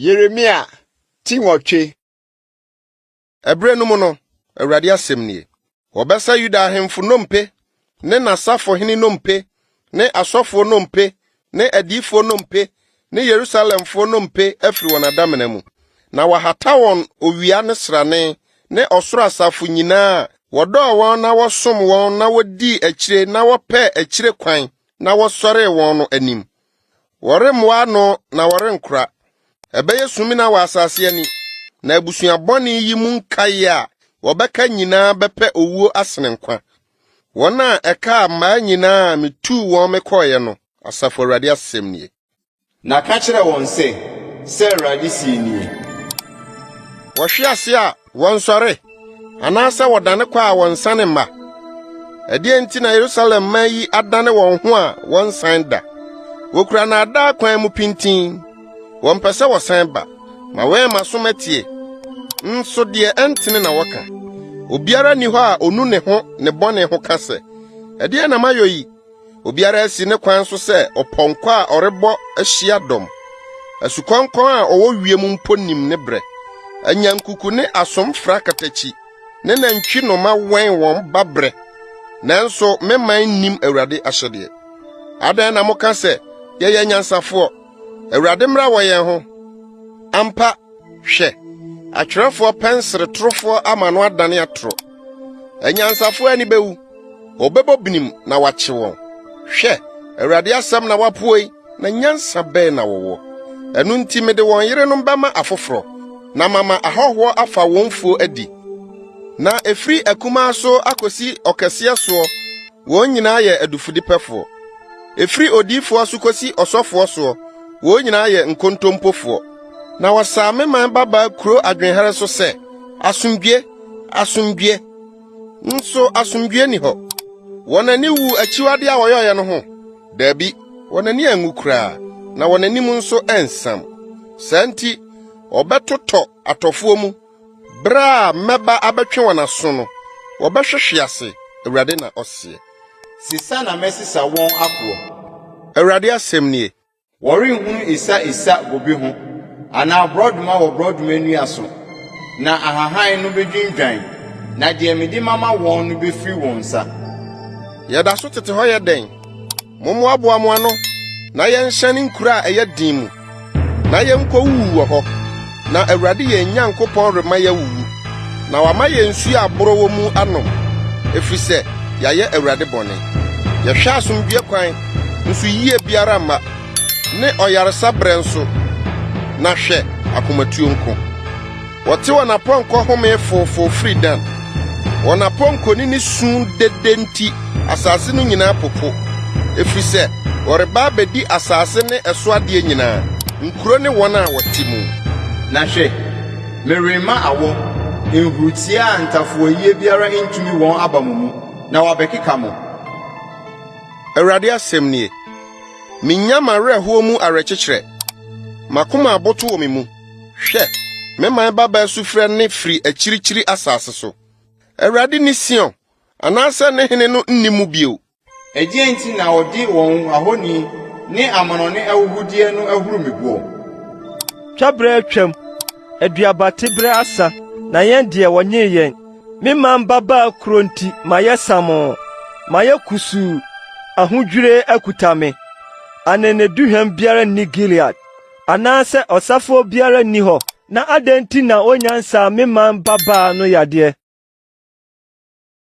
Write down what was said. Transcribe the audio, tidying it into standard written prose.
Yeremia ti nwɔtwe. Ɛberɛ no mu no, Awurade asɛm nie, wɔbɛsa Yuda ahemfo nnompe ne n'asafohene nnompe ne asɔfoɔ nnompe ne adiyifoɔ nnompe ne Yerusalemfoɔ nnompe afiri wɔn adamena mu, na wɔahata wɔn owia ne srane ne ɔsoro asafo nyinaa a wɔdɔɔ wɔn na wɔsom wɔn na wodii akyire na wɔpɛɛ akyire kwan na wɔsɔree wɔn no anim. Wɔremmoa ano na wɔrenkora. Ɛbɛyɛ sumina wɔ asase ani, na abusua bɔne yi mu nkae a wɔbɛka nyinaa bɛpɛ owuo asene nkwa. Wɔn a ɛkaa mmaa nyinaa a mituu wɔn mekɔeɛ no, Asafo Awurade asɛm nie. Na ka kyerɛ wɔn sɛ, 'Sɛ Awurade seɛ nie. Wɔhwe ase a, wɔnsɔre, anaasɛ wɔdane kɔ a, wɔnsane mma. Ɛdeɛn nti na Yerusalem mma yi adane wɔn ho a wɔnsan da? Wokura nnaadaa kwan mu pintinn, wɔmpɛ sɛ wɔsan ba. Mawɛn m'aso matie, nso deɛ ɛntene na wɔka. Obiara nni hɔ a onu ne ho ne bɔne ho ka sɛ, 'Ɛdeɛn na mayɔ yi? Obiara asi ne kwan so sɛ ɔpɔnkɔ a ɔrebɔ ahyia dɔm. Asukɔnkɔn a ɔwɔ wiem mpo nim ne brɛ. Anyankuku ne asomfra katakyi ne nantwi noma wɛn wɔn ba brɛ. Nanso me man nnim Awurade ahyɛdeɛ. Adɛn na moka sɛ, 'Yɛyɛ anyansafoɔ, Awurade mmara wɔ yɛn ho'? Ampa, hwɛ, atwerɛfoɔ pɛnsere torofoɔ ama no adane atoro. Anyansafoɔ ani bewu. Wɔbɛbɔ binim na wɔakye wɔn. Hwɛ, Awurade asɛm na wɔapoa yi, na nyansa bɛn na wɔwɔ? Ɛno nti mede wɔn yerenom bɛma afoforɔ, na mama ahɔhoɔ afa wɔn mfuo adi. Na ɛfiri akumaa so akɔsi ɔkɛseɛ soɔ, wɔn nyinaa yɛ adufudepɛfoɔ. Ɛfiri odiyifoɔ so kɔsi ɔsɔfoɔ soɔ, wɔn nyinaa yɛ nkontompofoɔ. Na wɔsaa me man babaa kuro adwenhare so sɛ, Asomdwoe! Asomdwoe! Nso asomdwoe nni hɔ. Wɔn ani wuu akyiwade a wɔyɛeɛ no ho? Dabi, wɔn ani anwu koraa, na wɔn anim nso ansam. Saa nti, wɔbɛtotɔ atɔfoɔ mu. Bere a mɛba abɛtwe wɔn aso no, wɔbɛhwehwe ase, Awurade na ɔseɛ. Sesa na mɛsesa wɔn akorɔ. Awurade asɛm nie. Wɔrenhunu esa-esa bobe ho, anaa borɔdɔma wɔ borɔdɔma nnua so, na ahahan no bedwindwan, na deɛ mede mama wɔn no befiri wɔn nsa. Yɛda so tete hɔ yɛ dɛn? Mommoaboa mo ano na yɛnhyɛne nkuro a ɛyɛ den mu, na yɛnkowuwu wɔ hɔ. Na Awurade yɛn Nyankopɔn rema yɛawuwu, na wama yɛn nsu a borɔ wɔ mu anom, ɛfiri sɛ yɛayɛ Awurade bɔne. Yɛhwɛ asomdwoe kwan, nso yie biara mma, ne ɔyaresa berɛ nso, na hwɛ, akomatuo nko. Wɔte wɔn apɔnkɔ home foofoo firi Dan. Wɔn apɔnkɔnini su dede nti asase no nyinaa popo, ɛfiri sɛ wɔreba abɛdi asase ne ɛso adeɛ nyinaa, nkuro ne wɔn a wɔte mu. Na hwɛ, merema awɔ, nhuritia a ntafowayie biara ntumi wɔn aba mo mu, na wɔabɛkeka mo. Awurade asɛm nie. Minnya m'awerɛhoɔ mu awerɛkyekyerɛ, m'akoma aboto wɔ me mu. Hwɛ, me man babaa sufrɛ nne firi akyirikyiri asase so. Awurade nni Sion, anaasɛ ne hene no nni mu bio. Ɛdeɛn nti na wɔde wɔn ahoni ne amannɔne ahuhudeɛ no ahuru me boɔ? Twaberɛ atwam, aduabateɛberɛ asa, na yɛn deɛ wɔnnyee yɛn. Me man babaa kuro nti mayɛ samoo, mayɛ kusuu, ahodwirie akuta me. Aneneduhwam biara nni Gilead, anaasɛ ɔsafoɔ biara nni hɔ, na adɛn nti na wonnya nsaa me man babaa no yadeɛ?